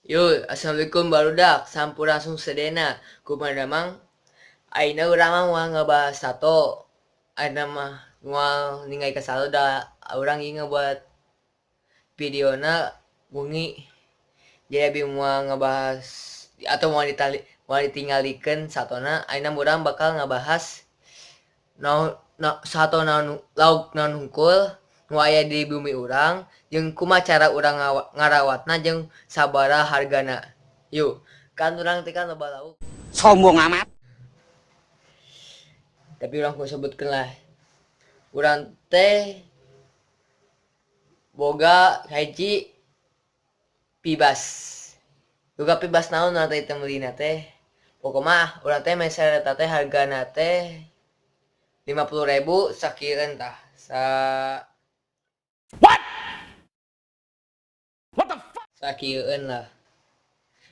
Yo, assalamualaikum barudak, sampurasun sedena. Kumaha damang? Ayeuna urang mah moal ngabahas sato. Ayeuna mah moal ningali ka sato da urang ieu ngabuat videona wengi. Jadi abi moal ngabahas atau moal ditali moal ditinggalikeun satona. Ayeuna urang bakal ngabahas naon na, sato naon lauk naon hungkul nu aya di bumi urang jeung kumaha cara urang ngarawatna jeung sabaraha hargana. Yuk, kan urang teh kan loba lauk. Sombong amat. Tapi urang kudu sebutkeun lah. Urang teh boga hiji pibas. Boga pibas naon urang teh meulina teh. Pokona urang teh meser eta teh hargana teh 50.000 sakieu tah. Sa What? What the fuck? Sakieueun lah.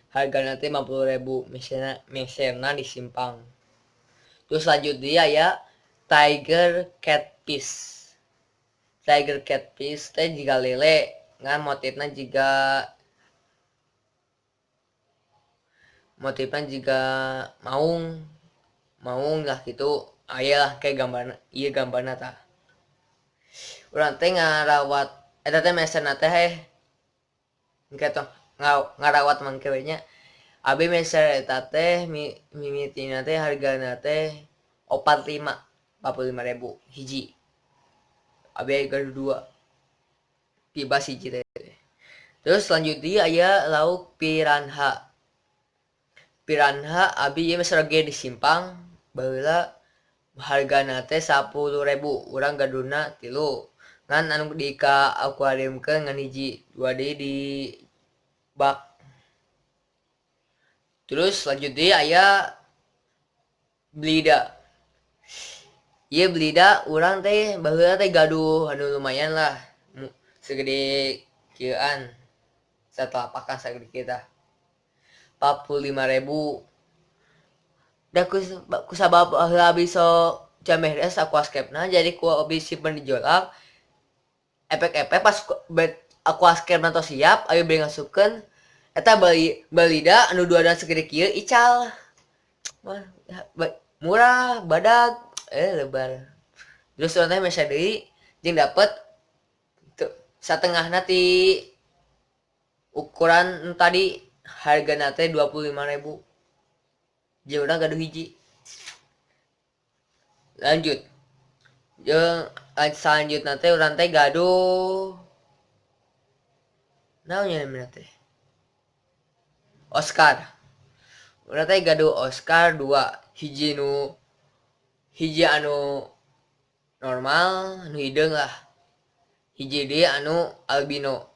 Hargana teh 50.000 meserna meserna di simpang. Terus lanjut dia ya Tiger Catfish. Tiger Catfish teh jiga lele ngan motifna jiga maung. Maung lah gitu. Aya lah kayak gambarna, ieu gambarna tah. Urang teh ngarawat eta teh meserna teh engke tong ngarawat mangke we nya. Abi meser eta teh mimitina teh hargana teh opat lima, 45.000 hiji. Abi gaduh dua. Tibas hiji teh. Terus lanjut deui aya lauk piranha. Piranha abi ieu meser oge di simpang baheula hargana teh 10.000, urang gaduhna 3. Ngan anu di ka akuariumkeun ngan hiji, dua deui di bak. Terus lanjut deui aya belida. Ieu belida urang teh baheula teh gaduh anu lumayan lah, segede kieuan. Satelapakan sagede kieu tah. 45.000. Da kusabab baheula abi sok jameres aquascape-na jadi ku abi simpen di jolak. Epek-epek pas aquascape-na tos siap abi bade ngasupkeun eta balida anu duana segede kieu ical. Wah, murah, badag, lebar. Terus urang teh meser deui jeung dapet satengahna ti ukuran tadi hargana teh 25.000. Jeung urang gaduh hiji. Lanjut. Jeung selanjutna teh urang teh gaduh naon nya namina teh? Oscar. Urang teh gaduh Oscar 2, hiji nu hiji anu normal, anu hideung lah. Hiji deui anu albino.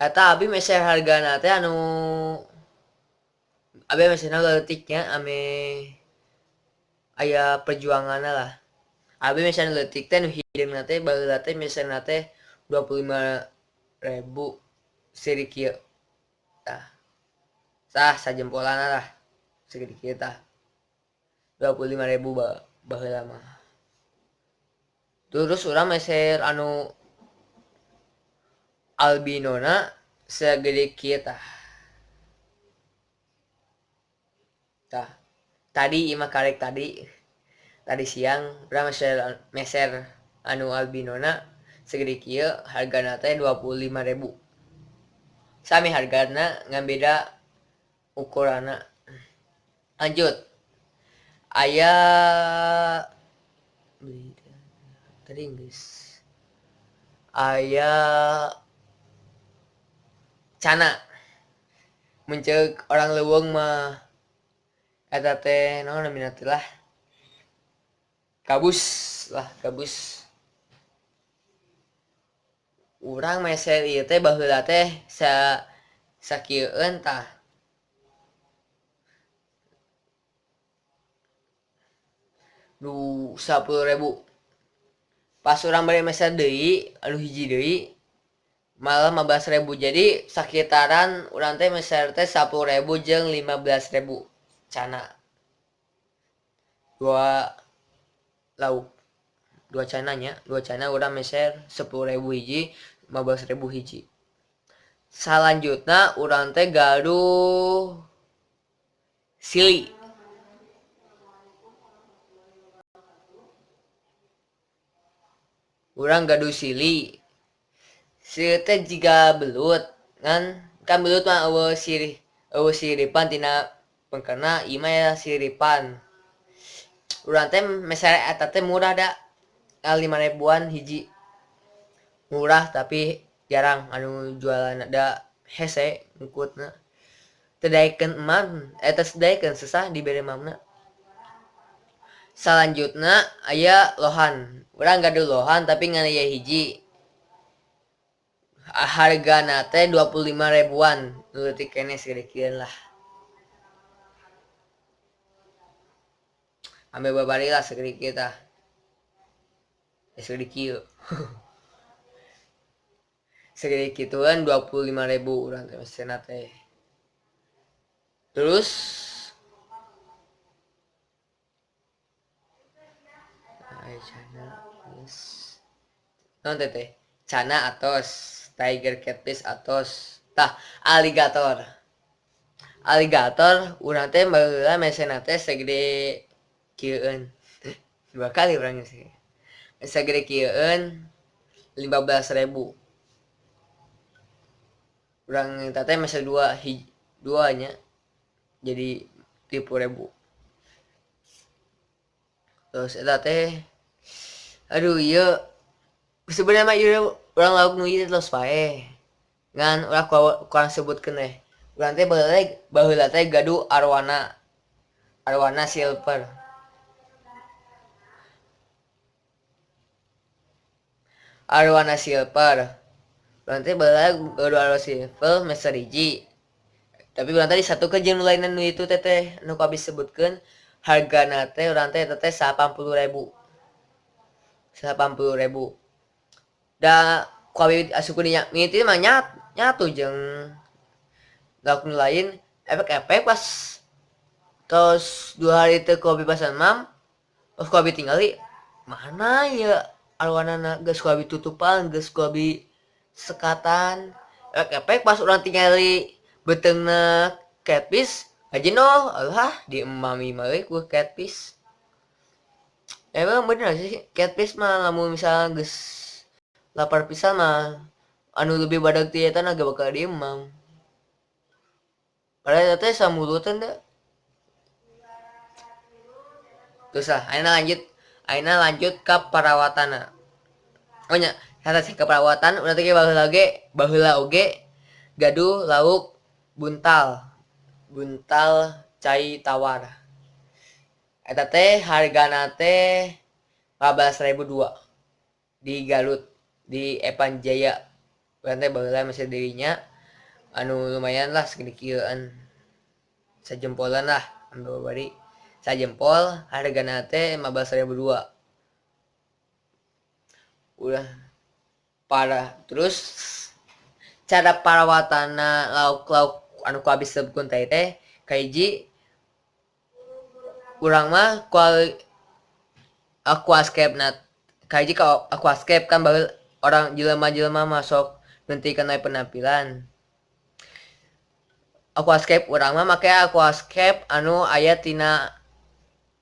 Eta abi meser hargana teh anu abi meserna leutik nya ame aya perjuanganna lah. Abi meser leutik teh nu hideungna teh baheula teh meserna teh 25.000 seri kieu. Tah. Tah sajempolanna lah. Segede kieu tah. 25.000 baheula mah. Terus urang meser anu albinona segede kieu tah. Tah. Tadi ieu mah karek tadi. Tadi siang urang meser anu albinona segede kieu hargana teh 25.000. Sami hargana ngan beda ukuranna. Lanjut. Aya tadi geus aya cana. Mun ceuk orang leuweung mah eta teh naon namina teh lah. Gabus lah, gabus. Urang meser ieu teh baheula teh sakieueun tah. Du 10.000. Pas urang bari meser deui, anu hiji deui malah 15.000. Jadi sakitaran urang teh meser teh 10.000 jeung 15.000 cana. Dua lauk. Dua cananya, dua cana urang meser 10.000 hiji, 15.000 hiji. Salanjutna urang teh gaduh sili. Urang gaduh sili. Sili teh jiga belut ngan kan belut mah eueuh sirih, eueuh siripan tina pengkerna, ieu mah ya siripan. Urang teh meser eta teh murah da, 5 ribuan hiji. Murah tapi jarang anu jualan da hese ngukutna. Teu daekeun emam, eta teu daekeun susah dibere mamna. Salanjutna aya lohan. Urang gaduh lohan tapi ngan aya hiji. Hargana teh 25 ribuan. Nu leutik keneh segede kieu lah. Ambe babari lah segede kieu tah. Segede kieu. Segede kituan 25.000 urang teh mesenna teh. Terus aya cana, yes. Non teh teh cana atos, tiger catfish atos, tah aligator. Aligator urang teh baheula mesenna teh segede kieueun. Dua kali urang sih. Segede kieueun 15.000. Urang teh mesen duanya jadi 30.000. Terus eta teh aduh ieu sebenarnya mah ieu urang lauk nu ieu terus paeh. Ngan urang kurang sebutkeun teh. Urang teh baheula teh gaduh arwana. Arwana silver. Arwana silver. Urang teh baheula gaduh arwana silver meser hiji. Tapi urang teh disatukeun jeung nu lainna nu itu teh teh nu abis sebutkeun hargana teh urang teh eta teh 80.000. 80.000. Da ku abi asup dinya mimiti mah nyatu jeung lauk nu lain efek-efek pas tos 2 hari teh ku abi pasan mam, terus ku abi tingali mana ya arwanana geus ku abi tutupan, geus ku abi sekatan. Efek-efek pas urang tingali beuteungna catfish ngajenoh, alah diemami mah euy ku catfish. Emang bener sih catfish mah lamun misalnya geus lapar pisan mah anu lebih badag ti eta na ge bakal diemam. Padahal eta teh samulutan da. Terus lah ayeuna lanjut ka perawatanna. Oh nya, kata sih ke perawatan urang teh baheula oge gaduh lauk buntal. Buntal cai tawar. Eta teh hargana teh 15.002 di Garut, di Evan Jaya. Urang teh baheula masih dirinya anu lumayan lah segede kieuan. Sajempolan lah ambil bari. Sajempol hargana teh 15.002. Udah parah. Terus cara perawatana lauk-lauk anu ku abis sebutkeun teh teh kahiji urang mah aquascape na kahiji ka aquascape kan baheula orang jelema-jelema masuk nentikeun aya penampilan. Aquascape urang mah make aquascape anu aya tina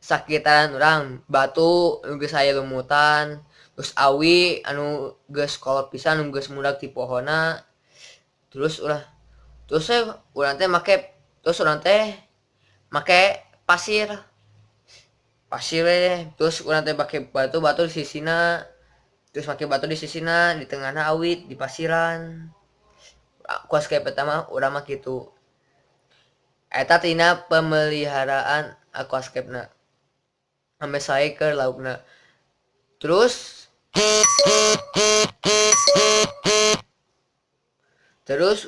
sakitaran urang, batu nu geus aya lumutan, terus awi anu geus kolot pisan nu geus mudak ti pohonna. Terus ulah terus teh urang teh make terus urang teh make pasir. Pasir we, terus urang teh make batu-batu di sisina. Terus make batu di sisina, di tengahna awit, di pasiran. Aquascape pertama urang mah kitu. Eta tina pemeliharaan aquascape-na. Ame sae keur laukna. Terus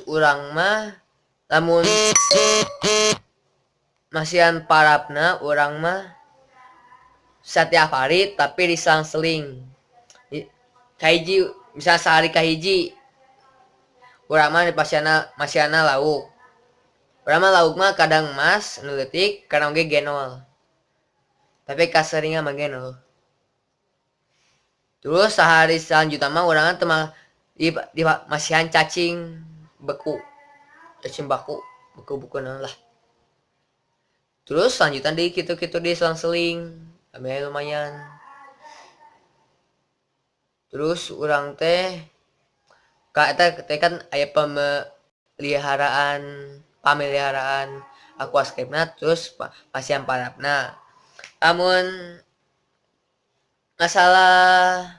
urang mah lamun masihan parapna urang mah setiap hari tapi diselang-seling. Kahiji misal sehari kahiji urang mah dipasiana masiana lauk. Urang mah lauk mah kadang emas nu leutik, kadang oge genol. Tapi kaseringan mah genol. Terus sehari selanjutnya mah urang teh mah di masihan cacing. beku, ecim baku, beku-beku naon lah. Terus lanjutan deui kitu-kitu deui selang-seling, ame lumayan. Terus urang teh ka eta teh kan aya pameliharaan aquascape-na terus pasihan parapna. Lamun masalah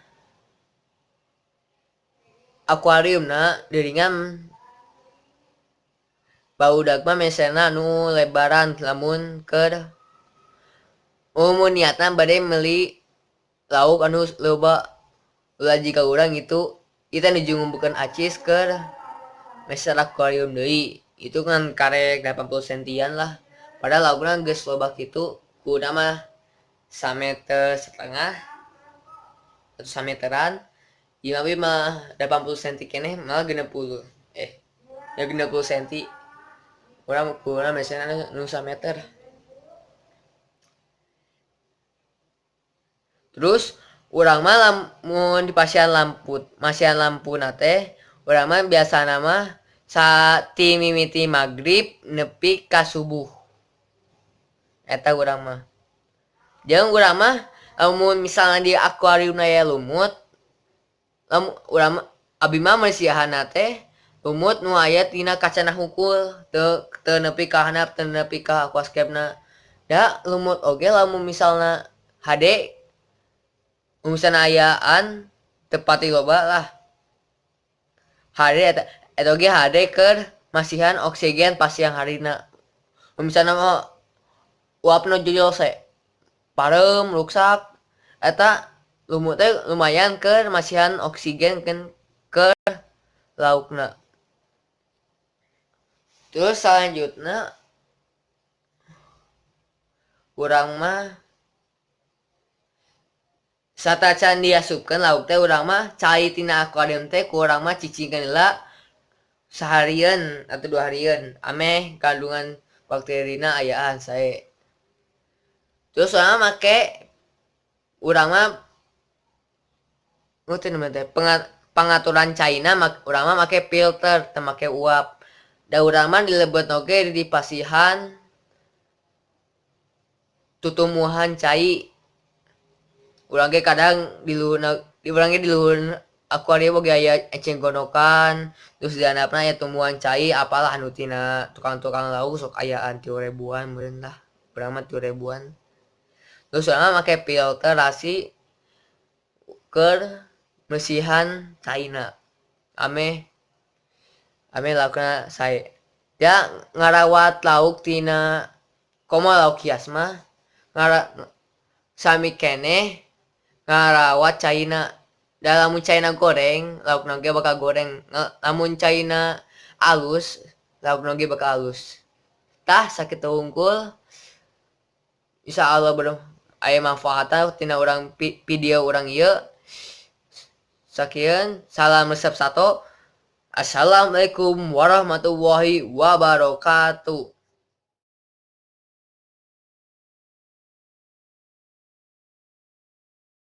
akuariumna deuringan barudak mah meserna nu lebaran lamun keur mun niatna bade meuli lauk anu loba ulah jiga urang gitu kita nuju ngumpukeun acis keur meser akuarium deui itu kan karek 80 sentian lah padahal laukna geus loba kitu kuduna mah sameter setengah atau sameteran ieu mah 80 senti keneh malah 60 ya 60 senti urang kuduna meserna nu sameter. Terus urang mah lamun di pasihan lampu, masihan lampuna teh urang mah biasana mah ti mimiti magrib nepi ka subuh. Eta urang mah. Jeung urang mah lamun misalna di akuariumna aya lumut, lamun urang mah abi mah mersihanna teh lumut nu aya tina kacana hungkul, teu nepi ka handap, teu nepi ka aquascape-na. Da lumut oge lamun misalna hade misalna ayaan teu pati loba lah. Hade eta oge hade keur masihan oksigen pas siang harina. Misalna mah uapna jojol se pareum ruksak eta lumut teh lumayan keur masihan oksigen keur laukna. Terus selanjutna urang mah satacan diasupkeun lauk teh urang mah cai tina akuarium teh ku urang mah cicingkeun heula saharian atau 2 harian ameh kandungan bakterina ayaan sae. Terus urang mah make urang mah teu teh pangaturan caina urang mah make filter teu make uap. Da urang mah dilebet oge di pasihan tutumuhan cai. Urang ge kadang di luhurna, di urang ge di luhur akuarium oge aya eceng gonokan, terus di handapna aya tumbuhan cai apalah anu tina tukang-tukang lauk sok ayaan 3.000-an meureun lah. Urang mah 3.000-an. Terus urang mah make filter rasi keur mersihan caina. Ameh laukna sae. Da ngarawat lauk tina komo lauk hias mah sami keneh ngarawat caina. Da lamun caina goreng, laukna ge bakal goreng. Lamun caina alus, laukna ge bakal alus. Tah sakitu hungkul. Insyaallah aya manfaatna tina urang video urang ieu. Sakieu, salam resep sato. Assalamualaikum warahmatullahi wabarakatuh.